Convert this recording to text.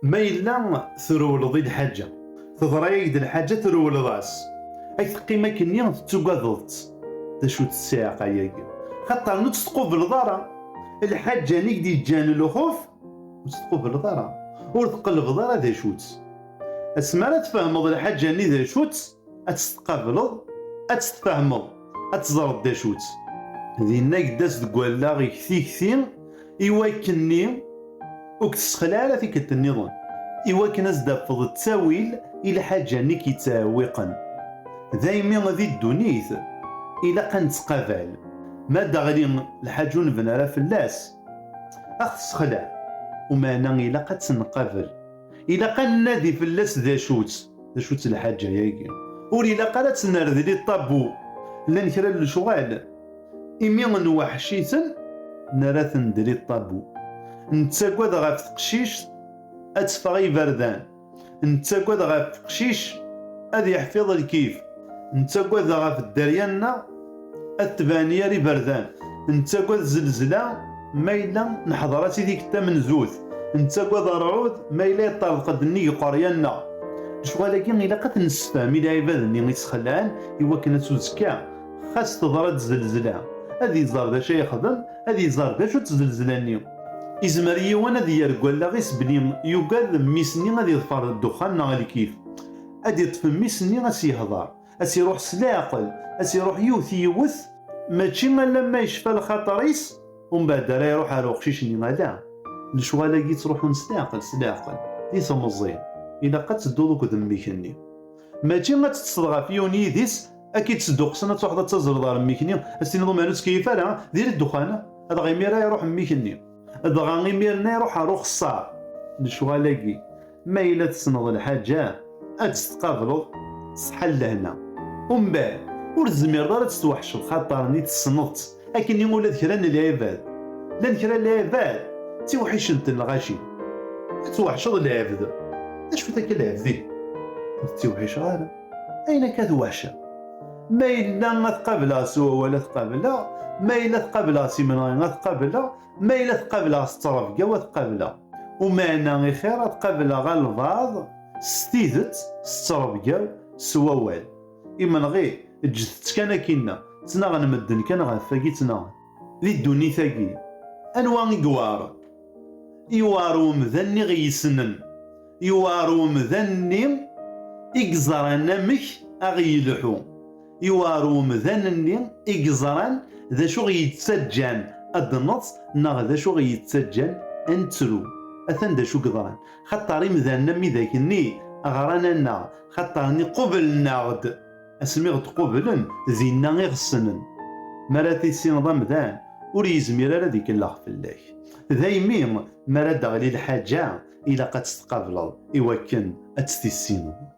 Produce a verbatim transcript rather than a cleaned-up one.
Ma yella trewleḍ i lḥaǧa, teḍra-yak-d lḥaǧa, trewleḍ-as, ad teqqim akkenni tettagadeḍ-tt. D acu-tt ssiɛqa-agi? Xaṭer ur tt-tqubleḍ ara. Lḥaǧa-nni i k-d-yeǧǧan lxuf, ur tt-tqubleḍ ara. Ur tqellbeḍ ara d acu-tt. Asmi ara tfehmeḍ lḥaǧa-nni d acu-tt, ad tt-tqableḍ, ad tt-tfehmeḍ, ad teẓreḍ d acu-tt. Dinna i yedda-s deg wallaɣ-ik tikti, i wakken-nni ur k-tessexlaɛ ara tikkelt nniḍen, i wakken ad s-d-tafeḍ ttawil i lḥaǧa-nni k-yettɛewwiqen. Daymi di ddunit, ilaq ad nettqabal. Ma d-aɣli lḥaǧa ur nebni ara fell-as, ad ɣ-tessexlaɛ. Umeɛna ilaq ad tt-nqabel. Ilaq ad nnadi fell-as d acu-tt, d acu-tt lḥaǧa-agi. Ur ilaq ara ad tt-nerr di ṭabu. Llan kra n lecɣal, imi nweḥḥec-iten, nerra-ten di ṭabu. Nettagad ɣef teqcict ad teffeɣ i yiberdan. Nettagad ɣef teqcict ad yeḥfiḍ lkif. Nettagad ɣef dderya-nneɣ ad tebɛen yir iberdan. Nettagad zelzla ma yella neḥḍer-as i tikkelt tamenzut. Nettagad ṛṛɛud ma yella yeṭṭerḍeq-d nnig iqerya-nneɣ. Lecɣal-agi ilaq ad t-nessefhem i lɛibad-nni i sxelɛen, i wakken ad s-uzekka, xas teḍra-d zelzla, ad iẓer d acu ay yexdem, ad iẓer d acu-tt zelzla-nni. Izmer yiwen ad yerr deg wallaɣ-is belli yugad mmi-s-nni ad yeḍfer ddexxan neɣ lkif. Ad iṭṭef mmi-s-nni ad s-yehḍer, ad s-iruḥ s leɛqel, ad s-iruḥ yiwet yiwet, mačči alamma yecfa lxaṭer-is, umbeɛd ara iruḥ ar uqcic-nni. Ala, lecɣal-agi ttruḥun s leɛqel, s leɛqel, di temẓi. Ilaq ad tedduḍ akked mmi-k-nni. Mačči ad teṭṭseḍ ɣef yiwen yidis, ad k-id-sduqqsen, ad truḥeḍ ad tazzleḍ ɣer mmi-k-nni, ad s-tiniḍ: "Umeɛna ur ttkeyyif ara, diri ddexxan." Dɣa imir-a iruḥ mmi-k-nni. Dɣa imir-nni iruḥ ɣer uxeṣṣar. Lecɣal-agi, ma yella tessneḍ lḥaǧa, ad tt-tqableḍ s ḥal lehna. Umbeɛd, ur tezmireḍ ara ad tettweḥceḍ, xaṭer-nni tessneḍ-tt. Akken ula d kra n lɛibad. Llan kra n lɛibad, ttiwḥicen-ten lɣaci. Ad tweḥceḍ lɛebd. D acu-t akka lɛebd-ihin? Ur ttiwḥiceɣ ara. Ayen akka ad weḥceɣ. Ma yella ad t-qableɣ s wawal, ad t-qableɣ. Ma yella ad t-qableɣ s imenɣi, ad t-qableɣ. Ma yella ad t-qableɣ s ttrebga, ad t-qableɣ. Umeɛna ixir ad qableɣ albaɛḍ s tidet, s ttrebga, s wawal. Imenɣi, ǧǧet-tt kan akkinna, ttnaɣen medden kan ɣef wagi ttnaɣen. Di ddunit-agi, anwa i yewɛren? Yewɛer umdan-nni i ɣ-yessnen. Yewɛer umdan-nni i yeẓran amek a ɣ-yelḥu. Yewɛer umdan-nni i yeẓran d acu ɣ-yettaǧǧan ad neṭṭes neɣ d acu ɣ-yettaǧǧan ad nettru. Atan d acu yeḍran. Xaṭer imdanen am widak-nni ɣran-aneɣ, xaṭer-nni qublen-aɣ-d. Asmi ɣ-d-qublen, dinna i ɣ-ssnen. Mi ara tissineḍ amdan, ur yezmir ara ad ikellex fell-ak. Daymi, mi ara d-teɣli lḥaǧa, ilaq ad tt-tqableḍ i wakken ad tt-tissineḍ.